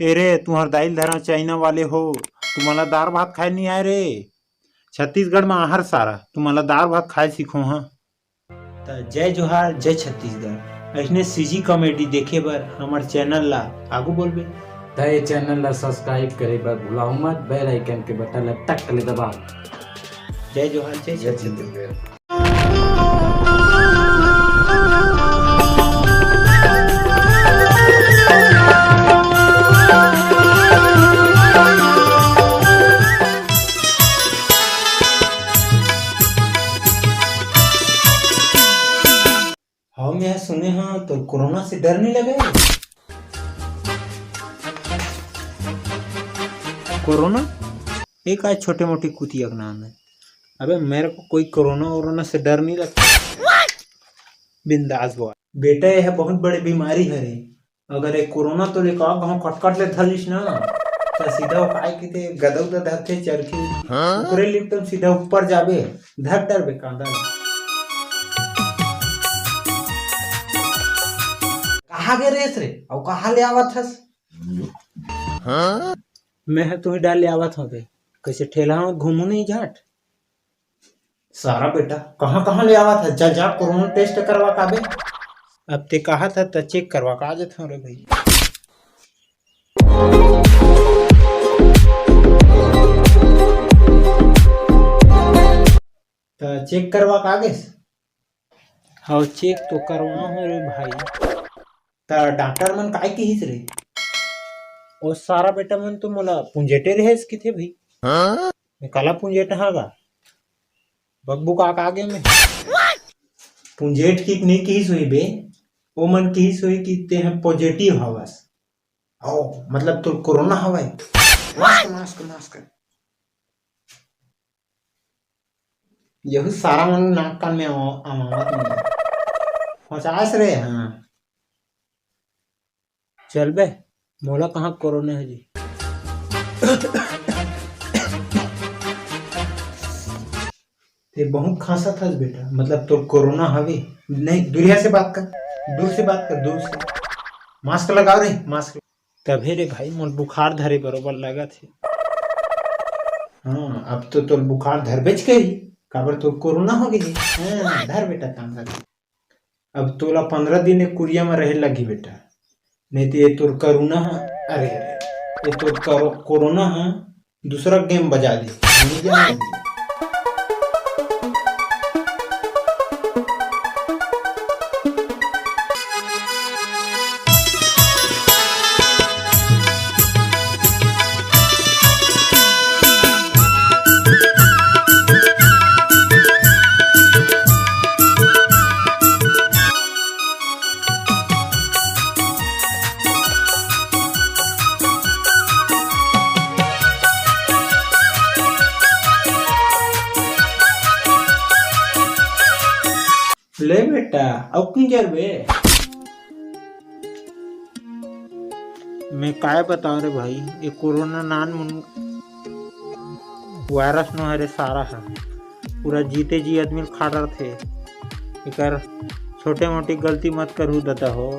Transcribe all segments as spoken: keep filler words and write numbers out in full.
ए रे, तुंहर दाई ल धरा चाइना वाले हो, तुमन ला दार भात खाए नहीं आए रे। छत्तीसगढ़ में आहर सारा, तुमन ला दार भात खाए सीखो हाँ। त जय जोहार, जय छत्तीसगढ़। अइसने सीजी कॉमेडी देखे बर हमर चैनल ला आगू बोलबे। त ये चैनल ला सब्सक्राइब करे बर भुलाहू मत, बेल आइकन के बटन ला टक ले दबाओ। जय जोहार, जय जय छत्तीसगढ़। छत्तीसगढ़। हाँ, मैं सुने हाँ, तो कोरोना से डर नहीं लगे? कोरोना? ये काय छोटे मोटी कुतिया के नाम है। अबे, मेरे को कोई कोरोना वोरोना से डर नहीं लगता। बिंदास बॉय। बेटा, यह बहुत बड़े बीमारी हरे। अगर ये कोरोना तो ले का कहूँ कटकट ले धर लिस ना, तो सीधा वो काय किते गदऊ दा धरथे चरखी। हाँ? ओकरे लिपटम सीधा ऊपर जाबे, धर डरबे कांदा ला। कहाँ गे रेस रे? अउ कहाँ ले आवत हस? हाँ? मैं ह तुही डाल ले आवत हूँ बे। कैसे ठेला में घूमू नहीं जाट? सारा बेटा, कहाँ कहाँ ले आवत है? जा जा, कोरोना टेस्ट करवा का बे। अब ते कहा था त चेक करवा का आ जात हूँ रे भाई। त चेक करवा का गेस? हाँ, चेक तो करवा हूँ रे भाई। त डॉक्टर मन काय किहिस रे? ओ सारा बेटा मन तो मोला पुंजेटे रहेस किथे भाई। हाँ? मैं काला पुंजेट हाँ गा? बकबुक आ का आगे में। पुंजेट की नहीं किहिस हुई बे, ओ मन किहिस हुई कि ते हम पॉजिटिव हवस। ओ, मतलब तो कोरोना हवय। Mask, mask, mask. यहू सारा मन नाक कान में आवा-, आवावत नहीं। पचास रे, हाँ। चल बे, मोला कहाँ कोरोना है जी। ते बहुत खांसत हस बेटा, मतलब तोर कोरोना हवे। नहीं, दूरिया से बात कर, दूर से बात कर, दूर से। मास्क लगाओ रे, मास्क। तभे रे भाई, मोर बुखार धरे बरोबर लगत हे। हाँ, अब तो तोर बुखार धरबेच कही, काबर तोर कोरोना हो गई। हाँ, धर बेटा, काम कर। अब तोला पंद्रह दिन एक कुरिया में रहे लगी बेटा, नहीं तो ये तोर करुणा ह, अरे, अरे, ये तोर करो-, कोरोना ह, दूसरा गेम बजा दी। ले बेटा, अउ किंजर बे। मैं काय बताओ रे भाई, ये कोरोना नान मुन वायरस नो हरे सारा ह। पूरा जीते जी आदमी ल खा डरथे। एकर छोटे मोटी गलती मत करू ददा हो।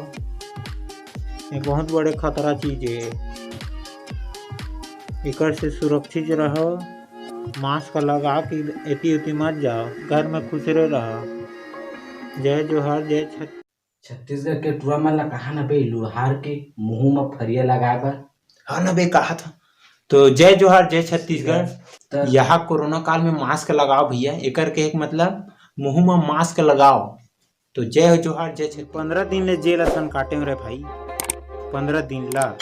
ये बहुत बड़े खतरा चीज हे। एकर से सुरक्षित रहो। मास्क लगा के एती उती मत जाओ, घर में खुसरे रहो। जय जोहार, जय छत- छत्तीसगढ़ के टूरा मन ला कहा न बे, लुहार के मुंह म फरिया लगाए बर। हाँ न बे, कहा था। तो जय जोहार, जय छत्तीसगढ़। त- यहाँ कोरोना काल में मास्क लगाओ भैया, एकर के एक मतलब मुंह म मास्क लगाओ। तो जय हो जोहार, जय छत्तीसगढ़। पंद्रह दिन ले जेल असन काटे रे भाई, पंद्रह दिन ला।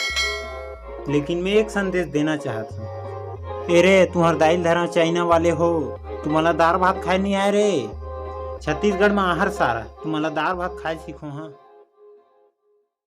लेकिन मैं एक संदेश देना चाहत हूँ। ए रे, तुंहर दाई ल धरा चाइना वाले हो, तुमन ला दार भात खाए नहीं आए रे। छत्तीसगढ़ में आहर सारा, तुमन ला दार भात खाए सीखो हाँ।